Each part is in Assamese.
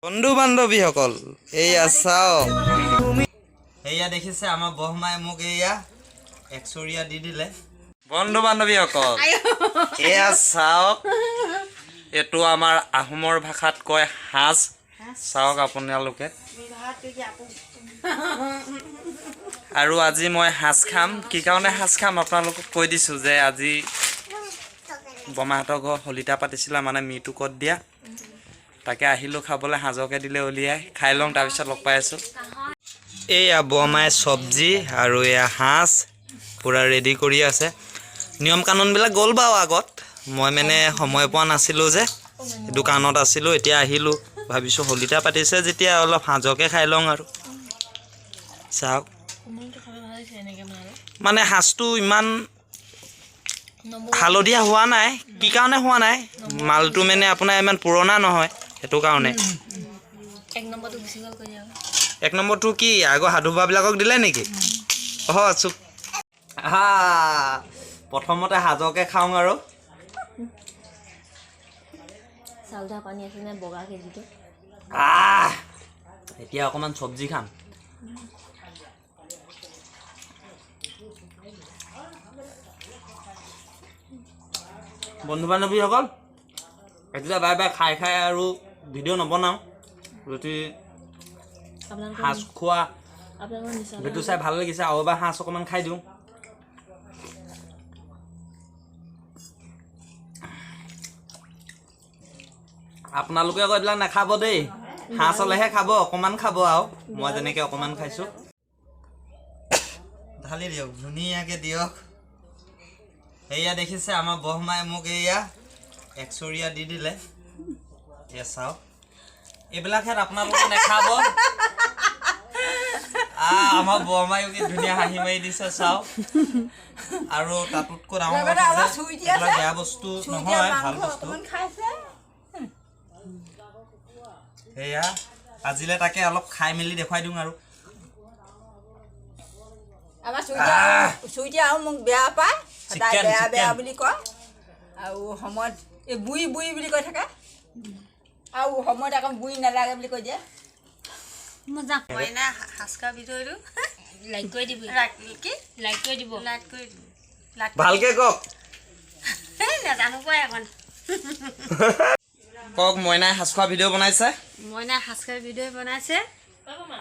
বন্ধু বান্ধৱীসকল, এইয়া চাওক, এইয়া দেখিছে, আমাৰ বৰমাই মোক এইয়া একচৰীয়া দি দিলে। বন্ধু বান্ধৱীসকল, এয়া চাওক, এইটো আমাৰ আহোমৰ ভাষাত কয় সাজ। চাওক আপোনালোকে। আৰু আজি মই সাজ খাম। কি কাৰণে সাজ খাম আপোনালোকক কৈ দিছোঁ যে আজি বৰমাহঁতৰ ঘৰ শলিতা পাতিছিলে, মানে মৃতকত দিয়া। তাকে আহিলোঁ খাবলৈ, সাজকে দিলে উলিয়াই। খাই লওঁ, তাৰপিছত লগ পাই আছোঁ। এইয়া বৰমাই চব্জি আৰু এয়া সাজ পূৰা ৰেডি কৰি আছে। নিয়ম কানুনবিলাক গ'ল বাৰু আগত। মই মানে সময় পোৱা নাছিলোঁ যে, দোকানত আছিলোঁ। এতিয়া আহিলোঁ, ভাবিছোঁ শলিতা পাতিছে যেতিয়া অলপ সাজকে খাই লওঁ। আৰু চাওক, মানে সাজটো ইমান হালধীয়া হোৱা নাই। কি কাৰণে হোৱা নাই? মালটো মানে আপোনাৰ ইমান পুৰণা নহয়, সেইটো কাৰণে। এক নম্বৰটো গুচি গ'ল কৈ আৰু। এক নম্বৰটো কি আগৰ সাধুবাবিলাকক দিলে নেকি? অ চুপ। আহা, প্ৰথমতে সাজকে খাওঁ আৰু। চাউল পানী আছে নে বগা কেজিটো? আহ, এতিয়া অকণমান চব্জি খাম। বন্ধু বান্ধৱীসকল, এতিয়া বাই বাই। খাই খাই আৰু ভিডিঅ' নবনাওঁ। যদি আপোনালোকৰ সাজ খোৱা আপোনালোকৰ নিচা ভিডিঅ' চাই ভাল লাগিছে, আৰু এবাৰ সাজ অকণমান খাই দিওঁ। আপোনালোকে আকৌ এইবিলাক নাখাব দেই। সাজ হ'লেহে খাব, অকণমান খাব আৰু মই যেনেকৈ অকণমান খাইছোঁ। ঢালি দিয়ক, ধুনীয়াকৈ দিয়ক। এয়া দেখিছে, আমাৰ বৰমাই মোক এয়া একচৰীয়া দি দিলে। এয়া চাওক, এইবিলাক হেত আপোনালোকে নাখাব। আমাৰ বৰমাইও কি ধুনীয়া হাঁহি মাৰি দিছে চাওক। আৰু তাতোতকৈ ডাঙৰ লগতে কথা আমাৰ যে চুইটি এইবিলাক আছে। বেয়া বস্তু চুইটিয়ে নহয়, ভাল মাংস বস্তু। অকণমান খাইছে। সেয়া আজিলে তাকে অলপ খাই মেলি দেখুৱাই দিওঁ আৰু। আমাৰ চুইটিয়ে, চুইটিয়ে আৰু মোক বেয়া পায় সদায়। চিকেন, বেয়া বেয়া চিকেন। বুলি কয় আৰু সময়ত এই বুঢ়ী বুঢ়ী বুলি কৈ থাকে আৰু সময়ত আকৌ বুঢ়ী নালাগে বুলি কৈ দিয়ে। মই যাম। মইনা সাজকা ভিডিঅ'টো লাইক কৰি দিব। কি? লাইক কৰি দিব। লাইক কৰি লাইক। ভালকে কওক। নাজানো কয় এখন। কওক, মইনাই সাজ খোৱা ভিডিঅ' বনাইছে। মইনা সাজকা ভিডিঅ' বনাইছে।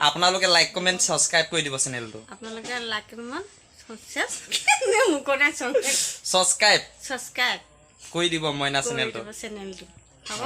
আপোনালোকে লাইক, কমেণ্ট, ছাবস্ক্ৰাইব কৰি দিব চেনেলটো। আপোনালোকে লাইক, কমেণ্ট, মুখতে ছাবস্ক্ৰাইব। ছাবস্ক্ৰাইব কৰি দিব মইনা কৰি চেনেলটো। দিব চেনেলটো, হ'ব।